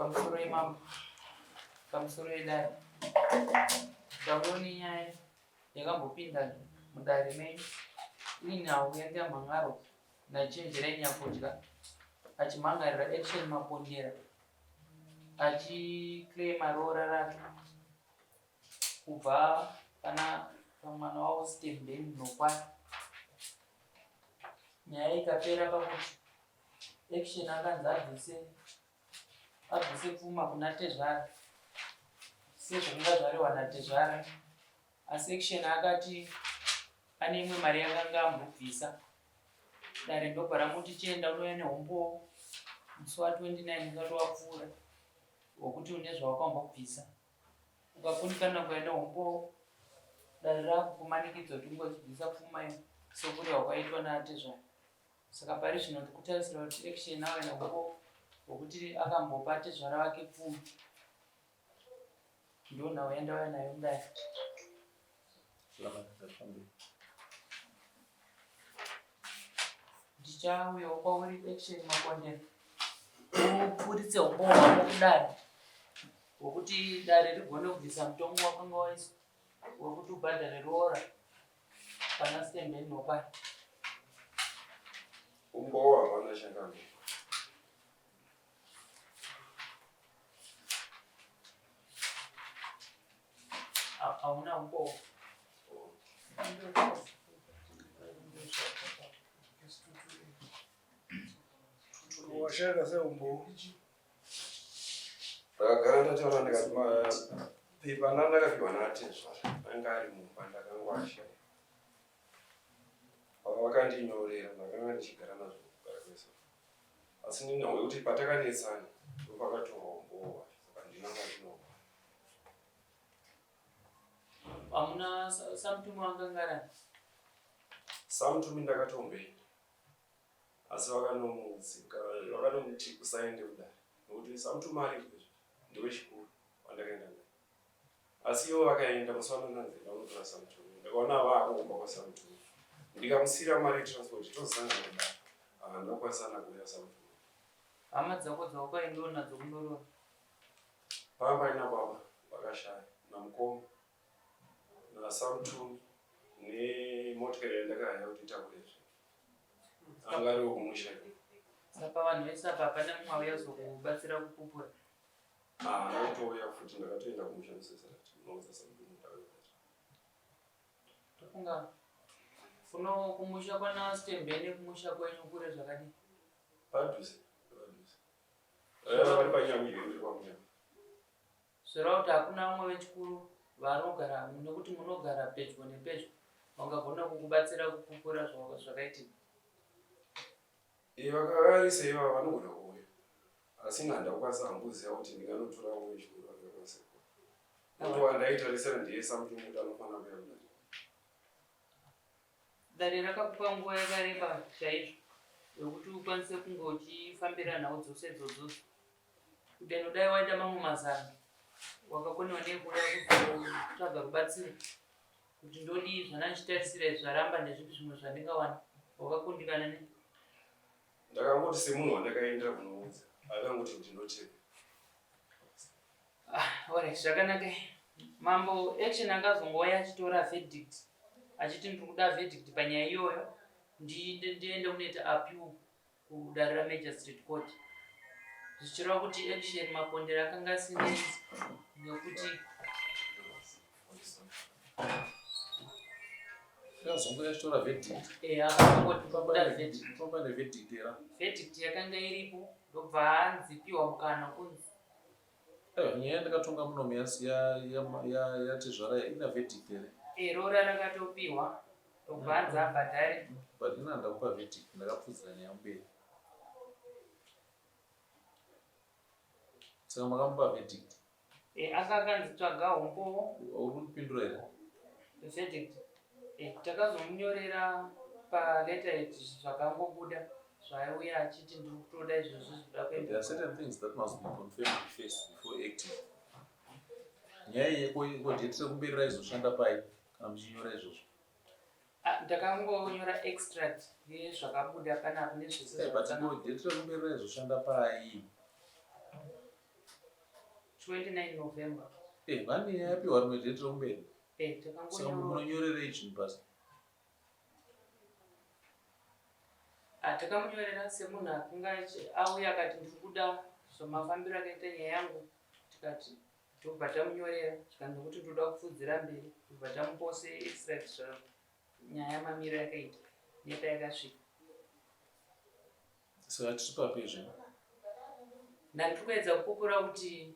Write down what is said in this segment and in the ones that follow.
Pamusoro yemambo, pamusoro yedare. Ndauyawo nenyaya yakambopinda mudare menyu iri nhau yanga yamhan'arwa naChenjerai Nyakudya achimhan'arira Action Mapondera achiclaima roora rake kubva pana pamwana wavo Stembeni Nhokwani. Nyaya ikapera pakuti Action akanzi abvise abvise pfuma kuna tezvara sezvakanga zvarehwa natezvara asi Action akati pane imwe mari yakanga ambobvisa dare ndobva ramuti chienda unouya neumbowo musi wa 29 usati wapfuura wekuti une zvawakambobvisa Ukakundikana kuya neumbowo, dare rakukumanikidza kuti unge uchibvisa pfuma iyo sekurehwa kwaitwa naatezvara. Saka pari zvino tiri kutarisira kuti Action auye neumbowo hwekuti akambopa atezvara vake pfuma. Ndiyo nhau yandauya nayo mudare. Ndichauyawo kwauri Action Makondera uburitse umbowo hwako kudare hwekuti dare rigone kubvisa mutongo wakanga waiswa wekuti ubhadhare roora pana Stembeni Nhokwani. Umbowo hapana chakanaka. Hauna umbowo. Washaka seumbowo. Ndakagara ndataura ndikati mapepa ndandakapiwa naatezvara anga ari mumba ndakangwashaya. Pavakandinyorera ndakanga ndichigara nazvo kugara kwese. Asi nenhau yekuti patakanetsana ndopakatorwa umbowo hwacho saka handina kwandinohwa. Hamuna samutumi wangangara? Samutumi ndakatomboenda asi vakanomudzika vakanomuti usaende kudare nekuti samutumi ariko izvi ndewechikuru wandakaenda naye asi ivo vakaenda musi wanonanzi ndaunotora samutumi ndakaona vaakukumba kwasamutumi ndikamusiyira mari yetransport tozosangana kudare haana kukwanisana kuuya samutumi. Hama dzako dzawakaendawo nadzo kundoroora? Panga paina baba vakashaya namukoma naSamutumi nemotikari yandakahaya kuti itakure zvinhu. Anga ariwo kumusha ikoko. Saka pavanhu vese apa hapana mumwe auya kuzokubatsira kupupura? Haana kutouya futi ndakatoenda kumusha musesarati ndinoudza Samutumi kuti auye kumusha. Tofunga kuno kumusha kwana Stembeni kumusha kwenyu kure zvakadii? Padhuze, padhuze. Eh, vari panyambi uri kwamunyama. Zvoreva kuti hakuna vamwe vechikuru vanogara nekuti munogara pedyo nepedyo vangagona kukubatsira kupupura zvakaitika. Eh, vakavarisa ivava vanogona kuuya asi ini handakukwanisa hangu kuziva kuti ndinganotora vamwe vechikuru vangakwanisa kuuya nekuti wandaitarisira ndiye samuti muti anofanira kuuya kudare. Dare rakakupa nguva yakareba chaizvo yokuti ukwanise kunge uchifambira nhau dzose idzodzo. Kudeno dai waita mamwe mazano wakakonewa nei kuuya kuzotsvaga rubatsiro kuti ndodii zvandandichitarisira izvi zvaramba ndezvipi zvimwe zvandingawana wakakundikana nei? Ndakangoti semunhu wandakaendera kunoudza akangoti ndinotenda. Ah, alright, zvakanaka. Mambo Action akazongouya achitora verdict achiti ndiri kuda verdict panyaya iyoyo ndiende kunoita appeal kudare raMagistrate Court zvichireva kuti Action Mapondera akanga asinei nekuti Akazongouya achitora verdict. Eh, akangoti kuda verdict. Famba neverdict era. Verdict yakanga iripo ndobva anzi piwa mukana kunzi Aiwa, nyaya yandakatonga munomu yatezvara ina verdict here? Eh, roora rakatopiwa ndobva anzi abhadhare. But ini handakupa verdict, ndakapfuudzira nyaya mberi. Saka makamupa verdict? Eh, aka akanzi tsvaga humbowo. Uri kundipindura here? Verdict. Eh, takazomunyorera paletterhead zvakangobuda zvaaiuya achiti ndiri kutoda izvozvi zvinoda kuenda. There are certain things that must be confirmed first before acting. Nyaya iyi yeko date rekumberi raizoshanda pai kana muchinyora izvozvo? Ah, ndakangonyora extract yezvakabuda panapa nezvese Eh, but ko date rekumberi raizoshanda pai? 29 November. Eh, vane yapiwa rimwe date rekumberi. Eh, Saka takangonyorwa. munonyorerei chinhu pasi? Ah, takamunyorera semunhu akanga auya akati ndiri kuda zvamafambiro akaita nyaya yangu, tikati tobva tamunyorera, zvikanzi nokuti ndoda kupfuudzira mberi, tobva tamupose extract nyaya mamiro yakaita nepayakasvika. Saka tiri papi zvino? Ndandiri kuedza kupupura kuti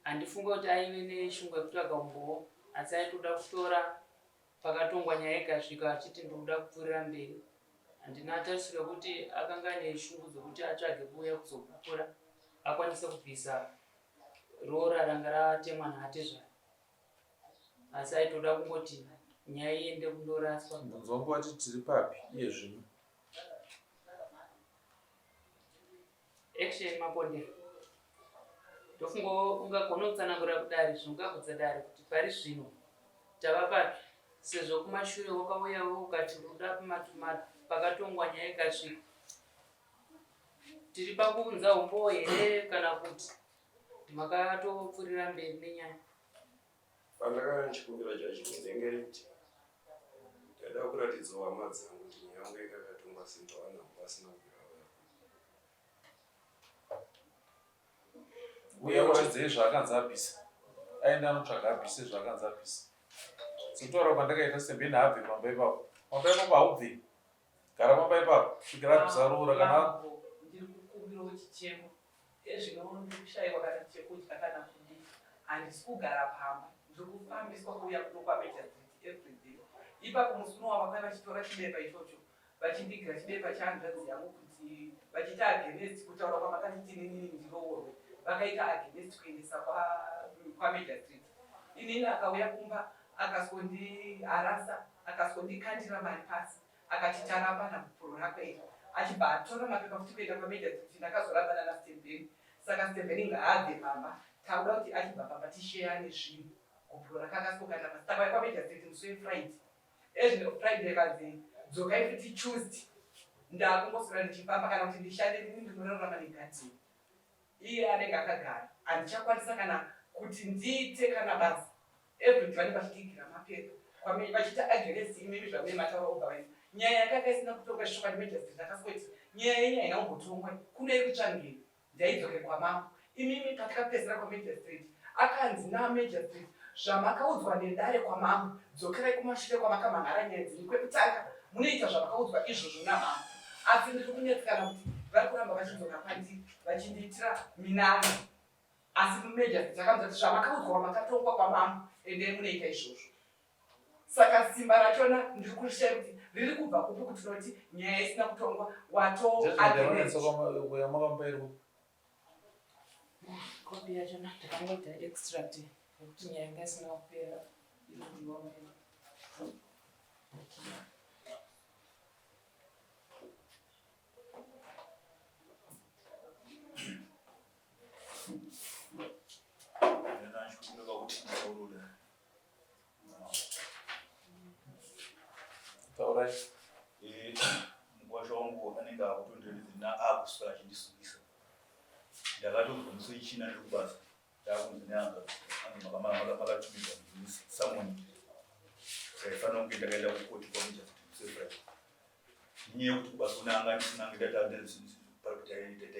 handifunge kuti aive neshungu yekutsvaga umbowo, asi aitoda kutora pakatongwa nyaya ikasvika achiti ndikuda kupfuurira mberi. Handina tarisiro yekuti akanga ane shungu dzekuti atsvage kuuya kuzopupura akwanise kubvisa roora ranga ratemwa naatezvara, asi aitoda kungoti nyaya iende kundoraswa. Mubvunzo wangu wati tiri papi iye zvino? Action Mapondera, ndofunga ungagona kutsanangura kudare zvingagudza dare kuti pari zvino tava papi, sezvo kumashure wakauyawo ukati uda pakatongwa nyaya ikasvika. Tiri pakuunza umbowo here kana kuti makatopfuurira mberi nenyaya? Pandakanga ndichikumbira judgment yanga iri kuti ndaida kuratidzawo hama dzangu kuti nyaya yangu yanga yakatongwa simba vanhu vasina kubvira vauya. Uye uratidzei zvaakanzi abvise, aende anotsvaga abvise zvaakanzi abvise. Sekutaura kwandakaita, Sembeni haabve pamba ipapo. Pamba ipapo haubvi, gara pamba ipapo kusvikira abvisa roora kana Mambo, ndiri kukumbirawo chichemo. Ezvino ndiri kushayiwa kana chekudya kana kudii. Handisi kugara pamba, ndiri kufambiswa kuuya kuno kwaMajor Street everyday. Ipapo musi unowa vakauya vachitora chibepa ichocho, vachindigira chibepa chehanzvadzi yangu kuti vachiita against kutaura kwamakanditi inini ndiroorwe. Vakaita against kuendesa kwaMajor Street. Inini akauya kumba akasondiharasa, akasondikandira mari pasi, akati tarambana gupuro rako iri, achibva atora mapepa futi kuenda kwaMajor Street. Ndakazorambana naStembeni, saka Stembeni ngaabve pamba. Takuda kuti achibva pamba tisheyane zvinhu. Gupuro rake akasokanda pasi. Takauya kwaMajor Street musi weFriday. Ezvino Friday kanzi dzokai futi Tuesday. Ndakungoswera ndichifamba kana kuti ndishande, ndini ndinorarama negadheni, iye anenge akagara. Handichakwanisa kana kuti ndiite kana basa. Everyday vanenge vachindigira mapepa vachiita against imimi zvamune mataura obva vaisa nyaya yakanga isina kutongwa. Zvishoka ndiMagistrate akasweti nyaya yenyu haina kumbotongwa, kuno yekutsvangei ndaidzoke kwamambo. Imimi patakapedzera kwamagistrate akanzi namagistrate zvamakaudzwa nedare kwamambo, dzokerai kumashure kwamakamhan'ara nyaya dzenyu kwekutanga, munoita zvamakaudzwa izvozvo namambo. Asi ndiri kunetsekana kuti vari kuramba vachidzoka kwandiri vachindiitira minana, asi magistrate akanzi kuti zvamakaudzwa kwamakatongwa kwamambo, endei munoita izvozvo. Saka simba rachona ndiri kurishaya kuti riri kubva kupi, kuti tinoti nyaya isina kutongwa wato against. Yamakampa iri kupi? Kopi yachona takangoita extract nekuti nyaya yanga isina kupera, iri kudiwa mberi. Ndachikumbira kuti nditaurure. Taurai. Mukwasha wangu anenge akutondiredza, akuswera achindisungisa. Ndakatobva musi weChina ndiri kubasa, ndakunzi nehanzvadzi anzi makatumidza summon, taifanira kunge ndakaenda kukoti kwamagistrate musi weFriday. Nenyaya yekuti kubasa una anga ndisina ange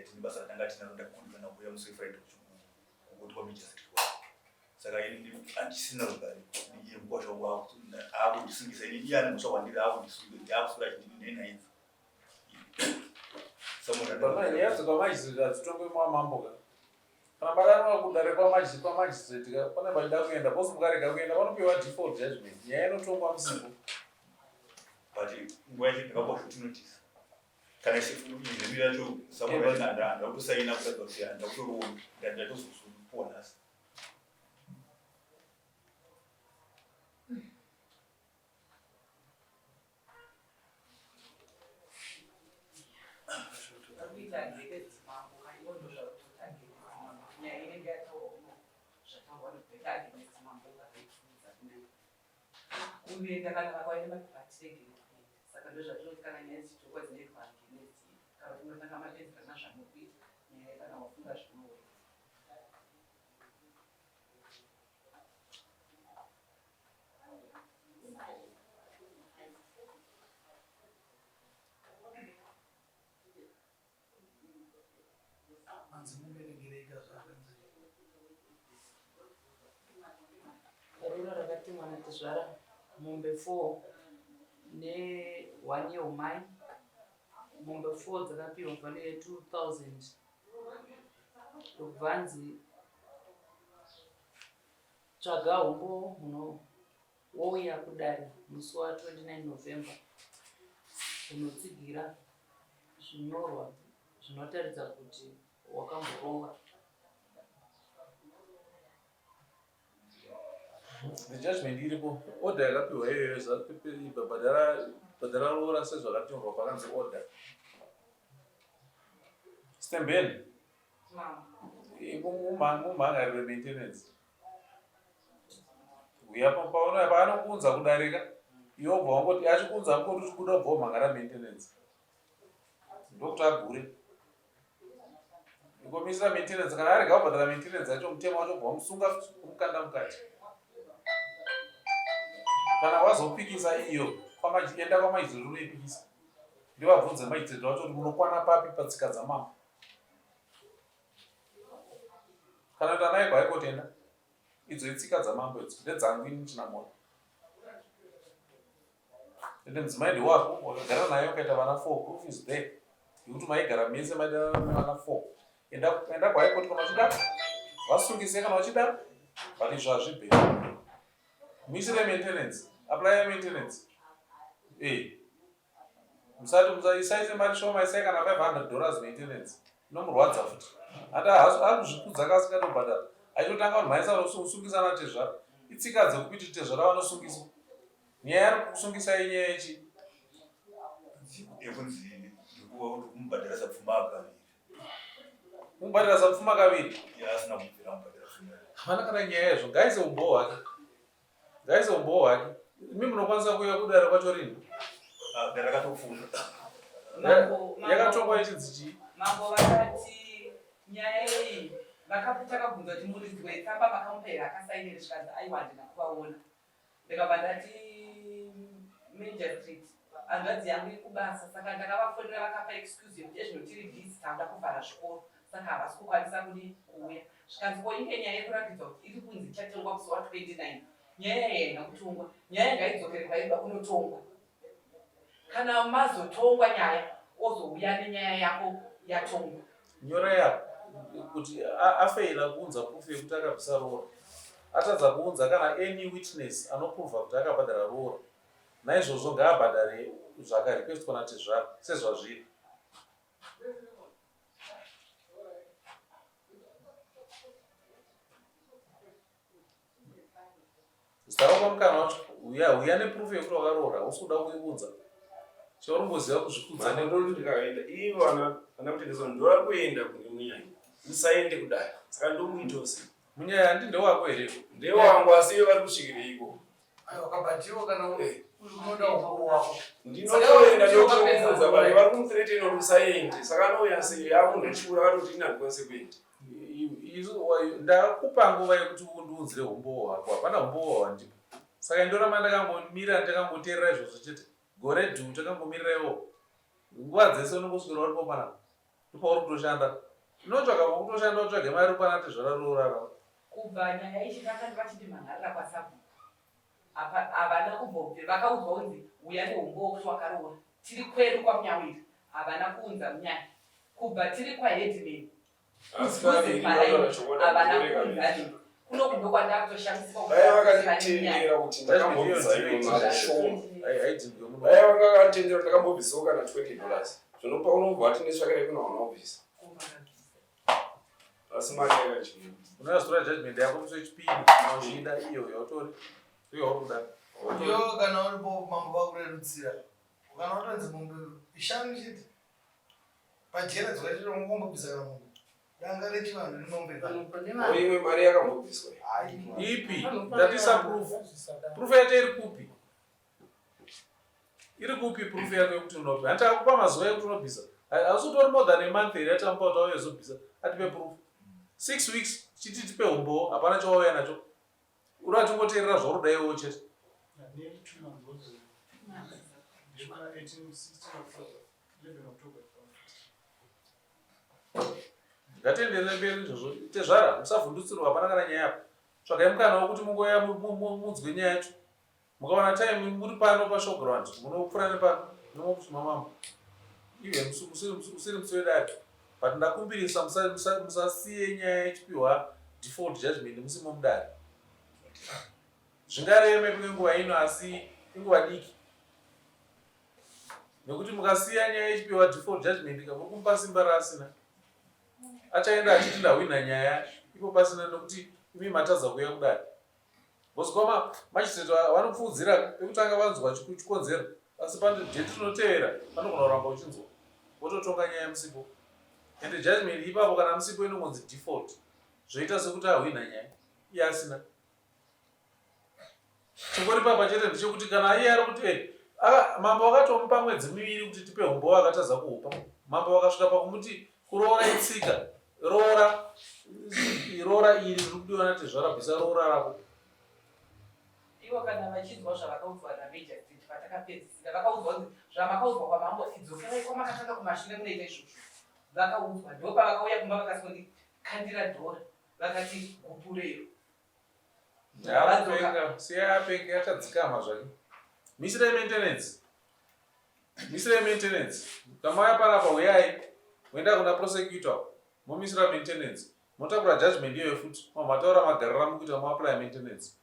tine basa ratanga tinaro, ndakundikana kuuya musi weFriday kukoti kwamagistrate. Saka ini handisina rugare nenyaya yemukwasha wangu akundisungisa. Ini iye ane mhosva kwandiri, akundisungisa, akuswera achindinenhaidza. Pana nyaya dzekwaMagistrate hadzitongwe mamambo ka. Kana makanwa kudare kwamagistrate ka, pane vachida kuenda posi, mukarega kuenda vanopiwa default judgment, nyaya inotongwa musipo. But nguva yacho ndakapuwa short notice, kana izvemi yacho summon ndakutosaina kuratidza kuti handakutoroona, ndatozopuwa nhasi. Vari kuita against mambo, kaivo ndo zvari kuita against mambo. Nyaya inenge yataurwa kuno, zvataurwa nekuita against mambo, vakaipfuudza kumberi kuenda kana vakauya nemapepa atiregere kuenda. Saka ndo zvatinoti kana nyaya dzichitongwa dzinoitwa against, kana kuti munotanga mapedzerana zvamukuita nyaya, kana wafunga zvinouya. dzakatengwa natezvara mombe 4 ne1 yeumai. Mombe 4 dzakapiwa value ye 2000 ndokubva anzi tsvaga humbowo huno wouya kudare musi wa 29 November hunotsigira zvinyorwa zvinotaridza kuti wakamborova. The judgment iripo order yakapiwa iyoyo bhadhara bhadhara roora sezvakatonyorwa pakanzi order. Stembeni mumhangarire maintenance uya paunouya paanokuunza kudarika iwe wobva wangoti achikuunza mukoti uchibuda wobva womhangara maintenance ndokuti agure Ngomisira maintenance kana arega kubhadhara maintenance yacho mutemo wacho ubva wamusunga kumukanda mukati. Kana wazopikisa iyo enda kwamajizoti unoipikisa. Ndivabvunze majizoti wacho kuti munokwana papi patsika dzamambo. Kana kuti anaye kwaikoti enda. Idzo itsika dzamambo idzo ndedzangu ini Chinamora. Ende mudzimai ndewako wakagara naye ukaita vana 4 proof is there yekuti maigara mese maida vana 4 enda enda kwaikoti kana uchida vasungise kana uchida but izvo hazvibve muisire maintenance apply maintenance eh musati musaise mari shoma isai kana 500 dollars maintenance inomurwadza futi ati ari kuzvikudza ka asingatobhadhara achitotanga kumhanyisa vanosungisa ana tezvara itsika dzekupiti tezvara vanosungiswa nyaya yari kusungisa inyaya yechi yekunzi ndikumubhadhara sapfuma kaviri kumubhadhara sapfuma kaviri asina kubvira mubhadhara pfuma havana kana nyaya yezvo ngaise umbowo hwake Ngaise umbowo hwake. Imi munokwanisa kuuya kudare kwacho rini? Ah, dare rakatopfuura. Yakatongwa ichinzi chii? Mambo vakati nyaya iyi vakabvunza kuti muridzi wetsamba makamupa here akasainere zvikanzi aiwa handina kuvaona. Ndikabva ndati magistrate hanzvadzi yangu iri kubasa saka ndakavafonera vakapa excuse yekuti ezvino tiri busy takuda kuvhara zvikoro saka havasi kukwanisa kudi kuuya zvikanzi ko inge nyaya iri kuratidza kuti iri kunzi ichatongwa musi wa 29 nyaya iyi haina kutongwa nyaya ngaidzokere kwairikuda kunotongwa kana mazotongwa nyaya ozouya nenyaya yako yatongwa nyora yako kuti afeila kuunza proof yekuti akabvisa roora atadza kuunza kana any witness anoprova kuti akabhadhara roora naizvozvo ngaabhadhare zvakarequestwa natezvara sezvazviri Zita rako mukana wacho uya uya neproof yekuti wakaroora hausi kuda kuiunza chauri kungoziva kuzvikudza Ndoti ndikaenda ivo ana ana mutengesi ndoda kuenda kune munyanya musaende kudai saka ndomuitawo sei munyaya handi ndewako here ndewangu asi ivo vari kusvikireiko Aiwa kabatiwa kana unoda umbowo wako. Ndinotoenda ndotomuudza but vari kumuthreaten kuti usaende saka anouya sei amunhu echikuru akatoti ini handikwanise kuenda. Ndakupa nguva yekuti undiunzire umbowo hwako hapana umbowo hwandipa saka indoramba ndakangomira ndakangoteerera izvozvo chete gore dhu takangomirira iwo nguva dzese unongoswera uripo panapa ndopauri kutoshanda unotsvaga kwakutoshanda utsvage mari upana tezvara roorara Kubva nyaya ichitanga vachindimhan'arira kwasabhuku apa havana kumbobve vakaudzwa kunzi uya neumbowo kuti wakaroora tiri kwedu kwamunyawiri havana kuunza munyaya kubva tiri kwaheadman Asi kudhuze vaviri kumaraini vataura chokwadi havana handikore kuunza kaviri. nhingi kuno kundo kwandakutoshamisika kuti Dai vane munyaya vakanditendera kuti ndakambobvisa imwe mari shoma. haidzingwe muno Dai vakanditendera kuti ndakambobvisawo kana 20 dollars. Zvinopa unobva wati nditsvakire kuna wanobvisa. Asi mari yakadyiwa. Unoyazotora judgment yako musi wechipiri kana uchiida iyo yautori iyo yauri kuda. Iyo kana uripo mambo vakurerutsira. Kana watonzi mombe ishanu chete. Pajera dzokachete ungombobvisa kana mombe. Danga rechivanhu nemombe Ko imwe mari yakambobviswa. Ipi? Ndatisa proof. Proof yacho iri kupi? Iri kupi proof yako yekuti unobvisa? Hanti akupa mazuva ekuti unobvisa. Hausi utori more than a month here yatamupa kuti auye uzobvisa. Atipe proof. 6 weeks chiti tipe umbowo hapana chawauya nacho. Uri atingoteerera zvauri kuda iwewo chete. Nearly 2 months was 18, 16 October, 11 October. Ngatienderere mberi izvozvo. Tezvara musavhundutsirwa hapana kana nyaya apa. Tsvagai mukana wekuti mungouya munzwe nyaya yacho. Mukawana time muri pano pashowground munopfuura nepano nemuofisi mamambo even usiri musi wedare but ndakumbirisa musasiye nyaya ichipiwa default judgment musimo mudare. Zvingareme kune nguva ino asi inguva diki nekuti mukasiya nyaya ichipiwa default judgment muri kumupa simba raasina. Achaenda achiti ndahwinha nyaya ipo pasina nekuti imi matadza kuuya kudare. Because kwama magistrate vanopfuudzira pekutanga vanzwa chikonzero asi pane date rinotevera vanogona kuramba uchinzwa vototonga nyaya musipo and judgment ipapo kana musipo inongonzi default zvoita sekuti ahwinha nyaya iye asina. Chingori papa chete ndechekuti kana iye ari kuti eh, mambo vakatomupa mwedzi miviri kuti tipe humbowo akatadza kuhupa. Mambo vakasvika pakumuti kuroora itsika, roora roora iri riri kudiwa natezvara bvisa roora rako. Ivo kana vachinzwa zvavakaudzwa naMajor Street patakapedzisira vakaudzwa kunzi zvamakaudzwa kwamambo idzokerai kwamakatanga kumashure munoita izvozvo. Vakaudzwa ndopavakauya kumba vakasondikandira dhora vakati gupurero. Akupenga, siya apenge achadzikama zvake. Misirai maintenance. Misirai maintenance. Kamaya panapa huyai. Moenda kuna prosecutor. Momisira maintenance. Motakura judgment iyoyo futi. Mataura magarira mukuita mo apply maintenance.